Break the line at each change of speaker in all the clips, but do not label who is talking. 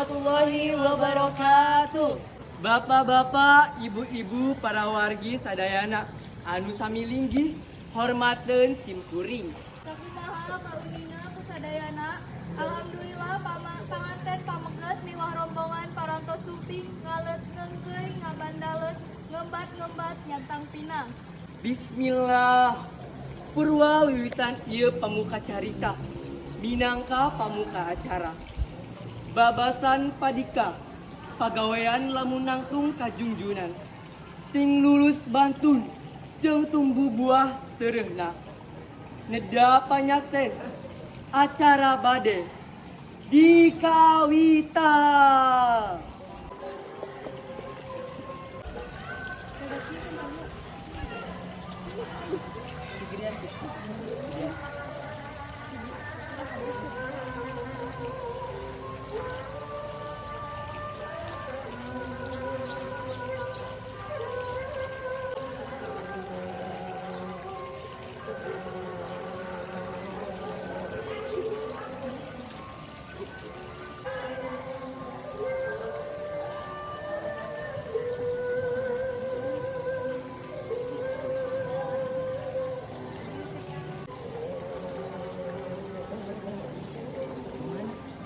Warahmatullahi wabarakatuh. Bapak-bapak, ibu-ibu, para wargi sadayana anu sami linggih hormateun simkuring.
Sakumaha kauninga ku sadayana? Alhamdulillah, panganten pameget miwah rombongan parantos sumping ngaleut ngeungkeuy ngabandalet ngembat-ngembat nyantang pinang.
Bismillah. Purwa wiwitan ieu pamuka carita minangka pamuka acara. Babasan padika pagawean lamun nangtung kajungjunan. Sing lulus bantun jeung tumbuh buah seureuhna. Neda panyaksen acara bade dikawitan.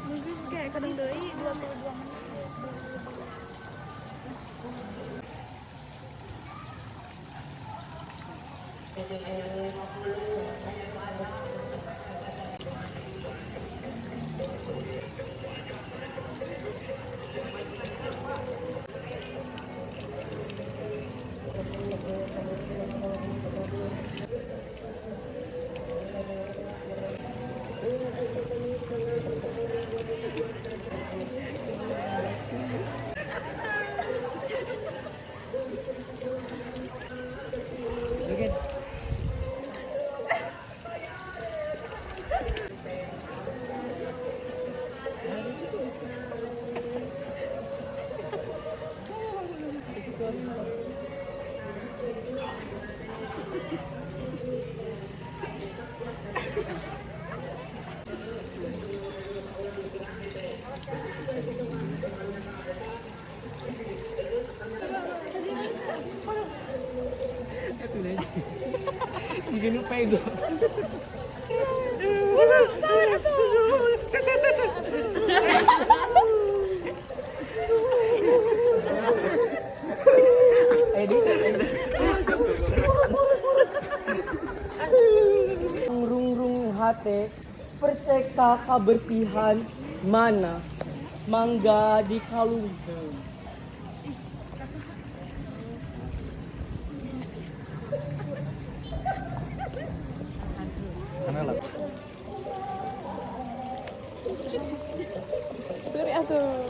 Mungkin kayak kadang deui 22 menit.
Joget. Jika nu pego. Rung-rung hate perseka kabersihan mana mangga dikalungkeun.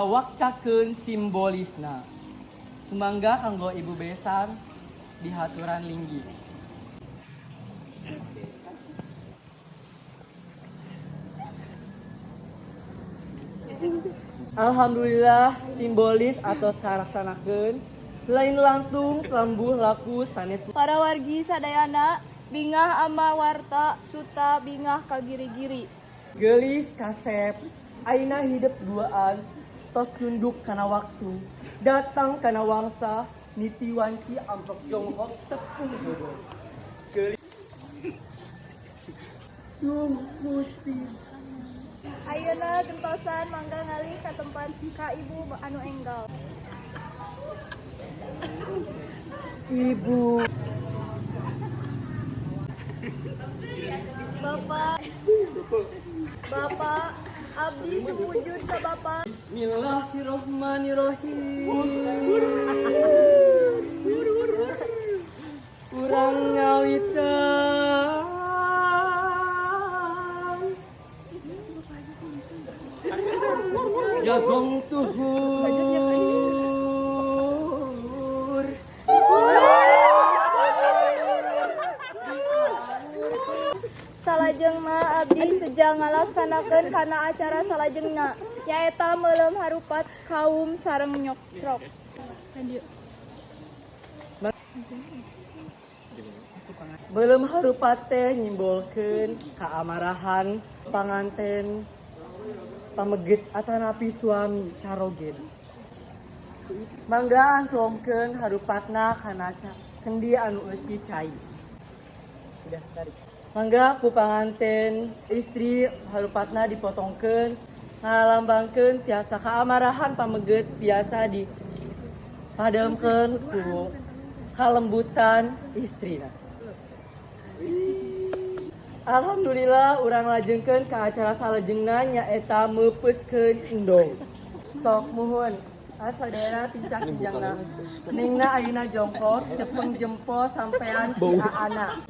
Wakcakeun simbolisna. Sumangga kanggo ibu besan dihaturan linggih. Alhamdulillah, simbolis atau kalaksanakeun lain langtung lambuh laku sanes.
Para wargi sadayana, bingah ama warta suta bingah ka giri-giri.
Gelis kasep aina hidup duaan tos tunduk kana waktu datang kana wangsa niti wanci amplop jonghok tepung jodoh. Gelis. Duh Gusti.
Ayeuna gentosan, mangga ngalih ka tempat ka ibu anu enggal.
Ibu.
Bapak, Bapak, abdi sumujud ka Bapak.
Bismillahirrahmanirrahim. Urang ngawitan. Jagong tuhur.
Salajengna abdi seja ngalaksanakeun kana acara salajengna, nyaeta meuleum harupat kaum sareng nyocrok.
Belum harupat teh nyimbolkeun kaamarahan panganten. Pameget atanapi suami carogena. Mangga angklomkeun harupatna kana kendi anu eusi cai. Sudah tarik. Mangga ku panganten istri harupatna dipotongkeun, ngalambangkeun tiasa kaamarahan pameget biasa dipademkeun ku kalembutan istrina. Alhamdulillah, urang lajengkeun ka acara salajengna, nyaeta meupeuskeun endog. Sok muhun. Asadayana tincak kijangna. Nengna ayeuna jongkok, cepeng jempol sampean si Aana.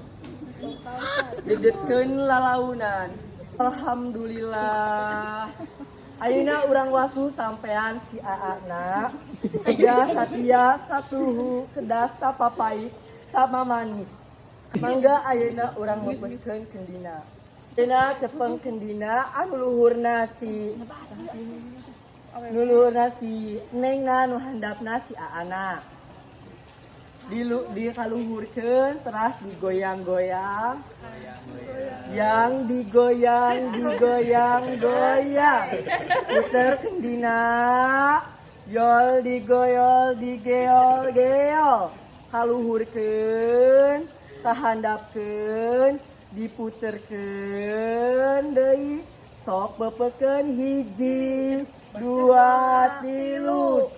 Dedetkeun lalaunan. Alhamdulillah. Ayeuna urang wasuh sampean si Aana. Kedah satia satuhu, kedah sapapait sama manis. Mangga ayeuna urang meupeuskeun kendina. Ayeuna cepeng kendina anu luhurna si nengna, nu handapna si Aana. Di dikaluhurkeun teras digoyang-goyang. Yang digoyang, digoyang, goyang. Puter kendina. Yol digoyol, digeol, geol. Kaluhurkeun, kahandapkeun, diputerkeun deui. Sok beupeuskeun, hiji, dua, tilu.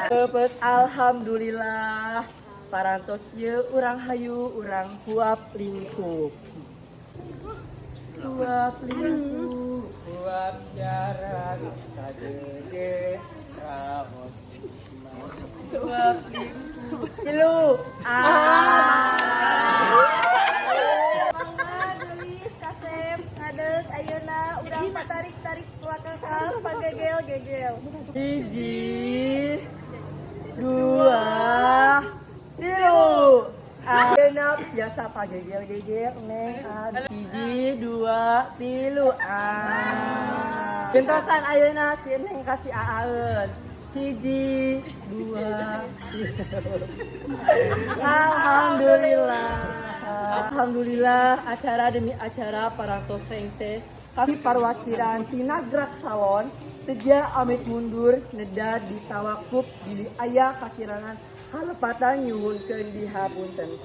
Beupeus, alhamdulillah. Parantos ieu urang hayu urang huap lingkup. Huap lingkup, huap syarat sadege raos. Huap lingkup. Tilu. Ah.
Mangga geulis kasep ngadeg, ayeuna urang patarik-tarik wakakal pagegel-gegel.
Hiji, dua, tilu. Ayeuna biasa pagegel-gegel neng. Hiji, dua, tilu. Ah. Gentosan ayeuna si neng kasih aaeun. Hiji, dua, tilu. Alhamdulillah. Alhamdulillah, acara demi acara parantos rengse. Kami parwakiran tina Grak Salon seja amit mundur, neda ditawakup bilih aya kakirangan kalepatan, nyuhunkeun dihapunten.